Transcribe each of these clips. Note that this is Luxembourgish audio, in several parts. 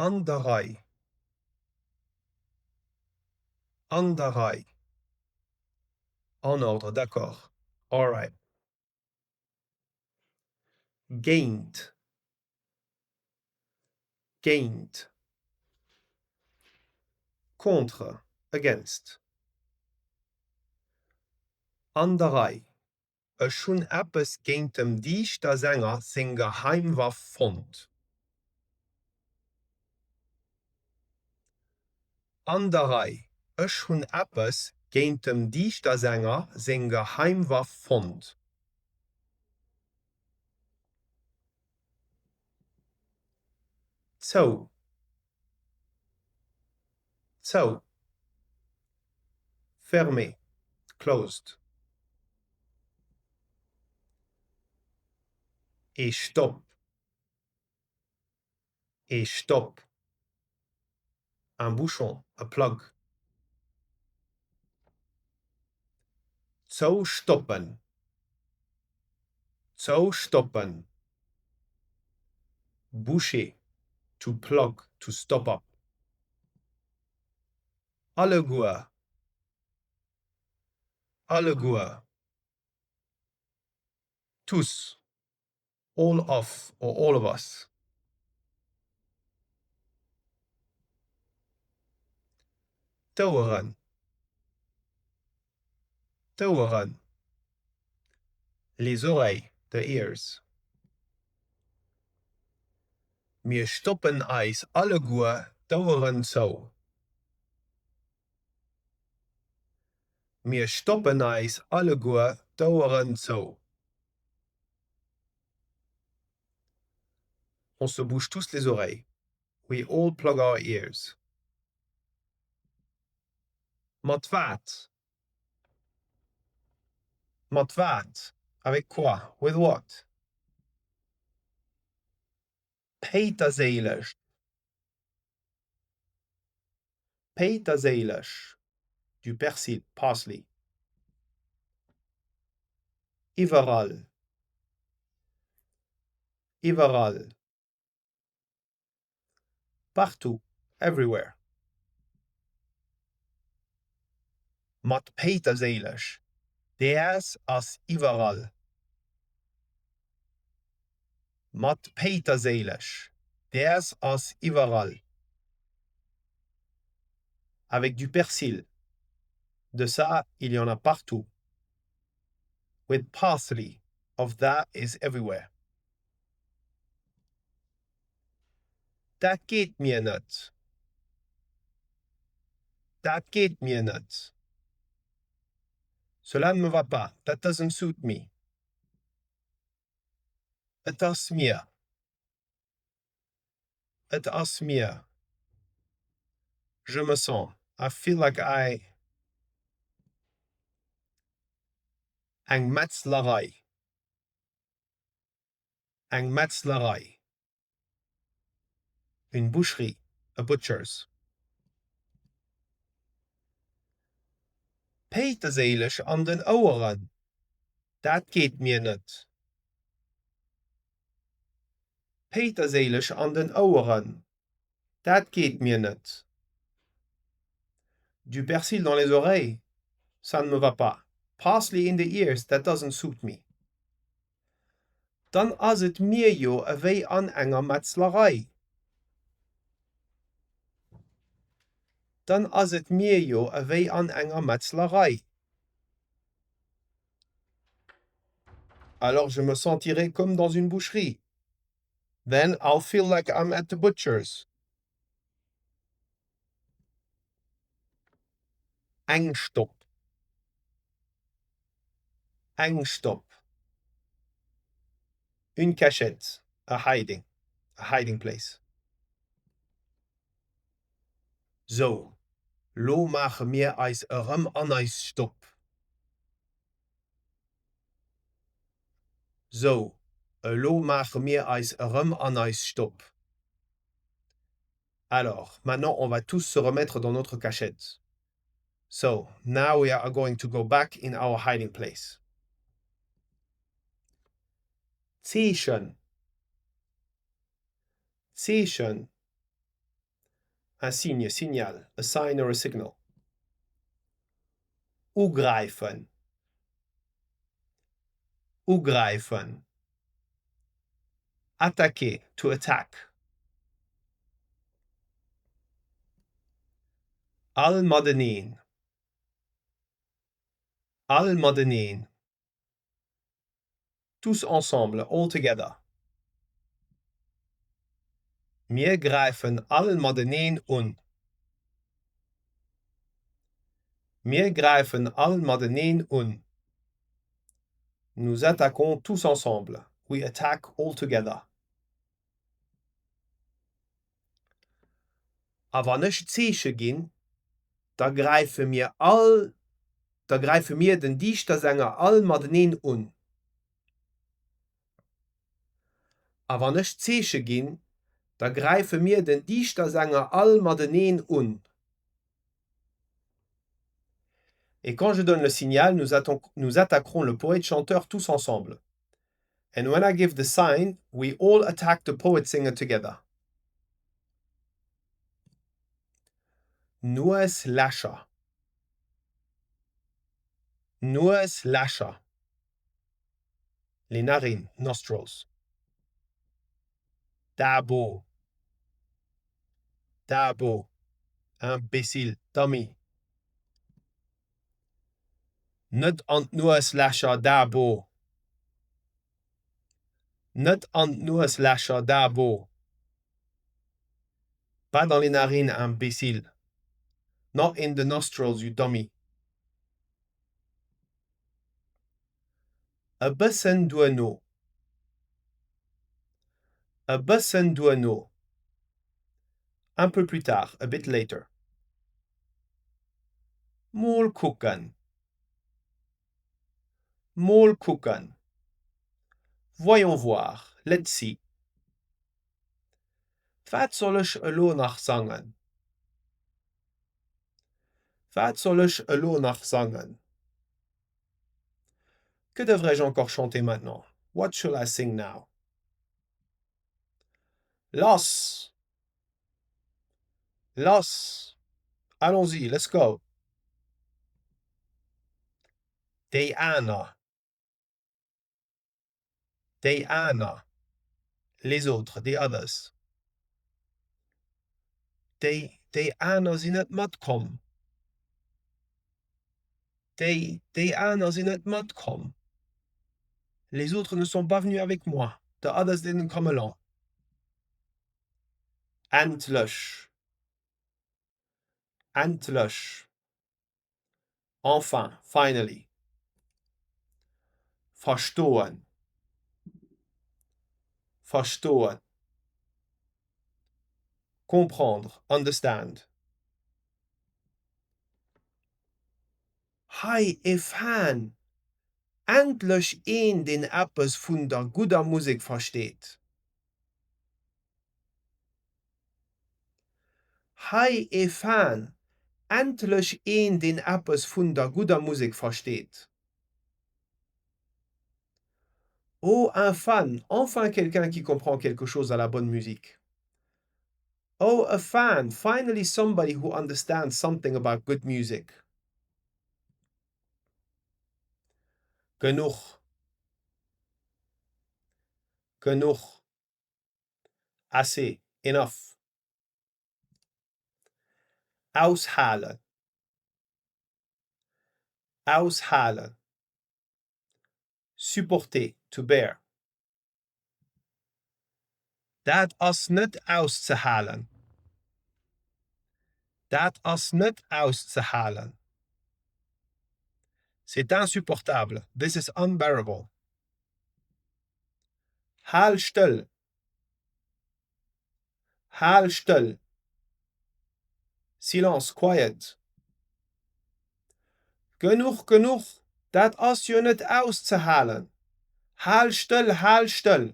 An der Rei. An der Rei. En ordre, d'accord, all right. Géint. Géint. Contre, against. An der Rei. Ech hunn eppes géint dem Diischtersänger seng Geheimwaff fonnt. An der Rei. Ech hunn eppes géint dem Diischtersänger seng Geheimwaff fonnt. Zou. Zou. Fermé. Closed. Ee Stopp. Ee Stopp. Un bouchon, a plug. Zoustoppen. Zoustoppen. Boucher, to plug, to stop up. Alleguer. Alleguer. Tous. All of or all of us. D'Oueren. D'Oueren. Les oreilles, the ears. Mir stoppen eis alleguer d'Oueren zou. Mir stoppen eis alleguer d'Oueren zou. On se bouche tous les oreilles. We all plug our ears. Mat wat? Mat wat? Avec quoi? With what? Péiterséileg. Péiterséileg, du persil, parsley. Iwwerall. Iwwerall. Partout, everywhere. Mat Péiterséileg, däers ass iwwerall. Mat Péiterséileg, däers ass iwwerall. Avec du persil, de ça il y en a partout. With parsley, of that is everywhere. Dat geet mir net. Dat geet mir net. Cela ne me va pas, that doesn't suit me. Et ass mir. Et ass mir. Je me sens, I feel like I. Eng Metzlerei. Eng Metzlerei. Une boucherie, a butcher's. Péiterséileg an den Oueren, dat geet mir net. Péiterséileg an den Oueren, dat geet mir net. Du persil dans les oreilles, ça ne me va pas. Parsley in the ears, that doesn't suit me. Dann ass et mir jo ewéi an enger Metzlerei. Dann ass et mir jo ewéi an enger Metzlerei. Alors je me sentirai comme dans une boucherie. Then I'll feel like I'm at the butcher's. Eng Stopp. Eng Stopp. Une cachette, a hiding, a hiding place. Sou, lo maache mir eis erëm an eis Stopp. Sou, elo maache mir eis erëm an eis Stopp. Alors, maintenant on va tous se remettre dans notre cachette. So, now we are going to go back in our hiding place. Zeechen. Zeechen. Un signe, signal, a sign or a signal. Ugräifen. Ugräifen. Attaquer, to attack. All mateneen. All mateneen. Tous ensemble, all together. Mir gräifen all mateneen un. Mir gräifen all mateneen un. Nous attaquons tous ensemble. We attack all together. A wann ech d'Zeeche ginn, da gräife mir all, da gräife mir den Dichtersänger all mateneen un. A wann ech d'Zeeche ginn, da gräife mir den Dichtersänger all mateneen un. Et quand je donne le signal, nous, nous attaquerons le poète-chanteur tous ensemble. And when I give the sign, we all attack the poet singer together. Nueslächer. Nueslächer. Les narines, nostrils. Dabo. Dabo. Imbécile, dummy. Net an d'Nueslächer, Dabo. Net an d'Nueslächer, Dabo. Pas dans les narines, imbécile. Not in the nostrils, you dummy. E bëssen duerno. E bëssen duerno. Un peu plus tard, a bit later. Mol kucken. Mol kucken. Voyons voir, let's see. Wat soll ech elo nach sangen? Wat soll ech elo nach sangen? Que devrais-je encore chanter maintenant? What shall I sing now? Lass! Lass! Allons-y, let's go! Déi aner. Déi aner. Les autres, the others. Déi, déi aner sinn net matkomm. Déi, déi aner sinn net matkomm. Les autres ne sont pas venus avec moi. The others didn't come along. Endlech. Endlech. Enfin, finally. Verstoen. Verstoen. Comprendre, understand. Hei e Fan! Endlech een deen eppes vun der gudder Musek versteet! Hei e Fan! Endlech een deen eppes vun der gudder Musek versteet! Oh un fan! Enfin quelqu'un qui comprend quelque chose à la bonne musique! Oh a fan! Finally somebody who understands something about good music! Genuch. Genuch. Assez. Enough. Aushalen. Aushalen. Supporter, to bear. Dat ass net auszehalen. Dat ass net auszehalen. C'est insupportable. This is unbearable. Hal stëll. Hal stëll. Silence, quiet. Genuch, genuch, dat ass jo net auszehalen! Hal stëll, hal stëll!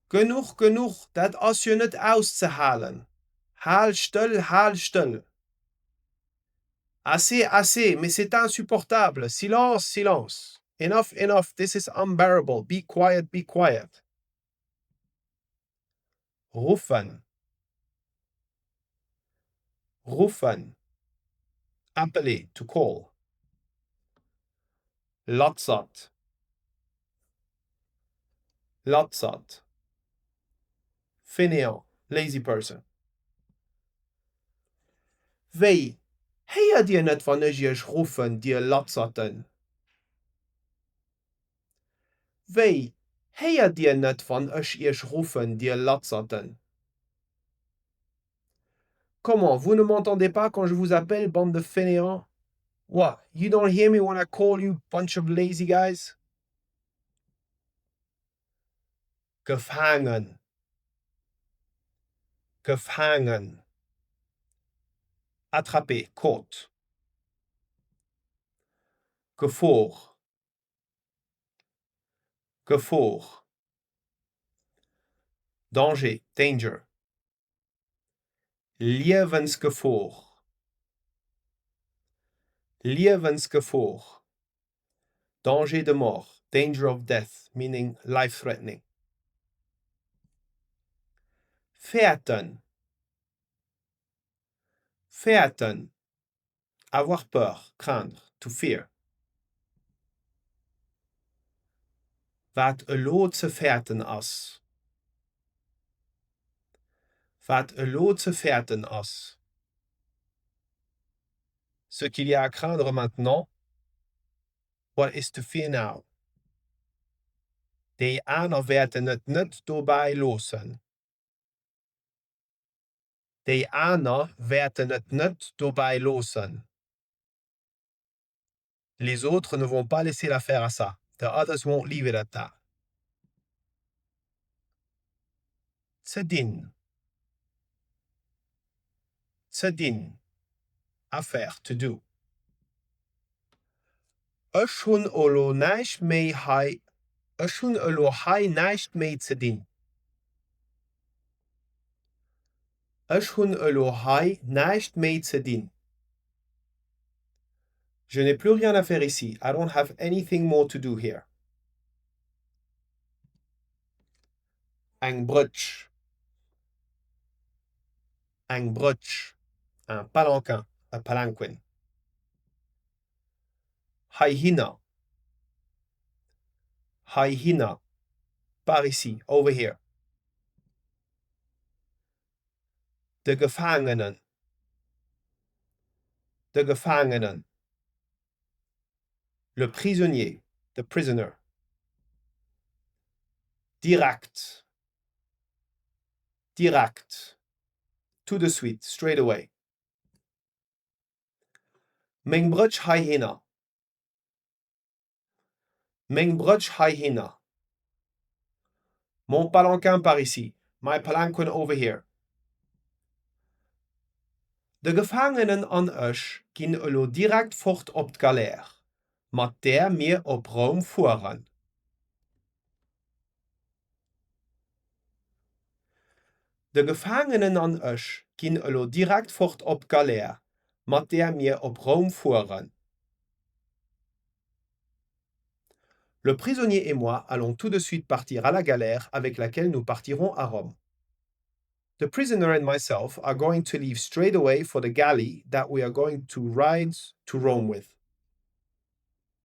Genuch, genuch, dat ass jo net auszehalen! Hal stëll, hal stëll! Assez, assez, mais c'est insupportable! Silence, silence! Enough, enough, this is unbearable! Be quiet, be quiet! Ruffen. Ruffen. Appeler, to call. Latzert. Latzert. Fainéant, lazy person. Wéi, héiert Dir net wann ech Iech ruffen, Dir Latzerten? Wéi, héiert Dir net wann ech Iech ruffen, Dir Latzerten? Comment, vous ne m'entendez pas quand je vous appelle, bande de fainéants? What, you don't hear me when I call you, bunch of lazy guys? Gefaangen, gefaangen, attrapé, caught. Gefor, Gefor, danger, danger. Liewensgefor, Liewensgefor, danger de mort, danger of death, meaning life-threatening. Fäerten, fäerten, avoir peur, craindre, to fear. Wat elo ze fäerten ass. Wat elo ze fäerten ass. Ce qu'il y a à craindre maintenant, what is to fear now. Déi aner wäerten et net dobäi loossen. Déi aner wäerten et net dobäi loossen. Les autres ne vont pas laisser l'affaire à ça. The others won't leave it at that. Ze dinn. Ze dinn. À faire, to do. Ech hunn elo näischt méi hei Ech hunn elo hei näischt méi ze dinn. Ech hunn elo hei näischt méi ze dinn. Je n'ai plus rien à faire ici. I don't have anything more to do here. Eng Brëtsch. Eng Brëtsch. Un palanquin, a palanquin. Heihinner. Heihinner. Par ici, over here. De Gefaangenen. De Gefaangenen. Le prisonnier, the prisoner. Direkt. Direkt. Tout de suite, straight away. Meng Brëtsch heihinner. Meng Brëtsch heihinner. Mon palanquin par ici, my palanquin over here. De Gefaangenen an ech ginn elo direkt fort op d'Galär, mat där mir op Roum fueren. De Gefaangenen an ech ginn elo direkt fort op d'Galär, mat där mir op Roum fueren. Le prisonnier et moi allons tout de suite partir à la galère avec laquelle nous partirons à Rome. The prisoner and myself are going to leave straight away for the galley that we are going to ride to Rome with.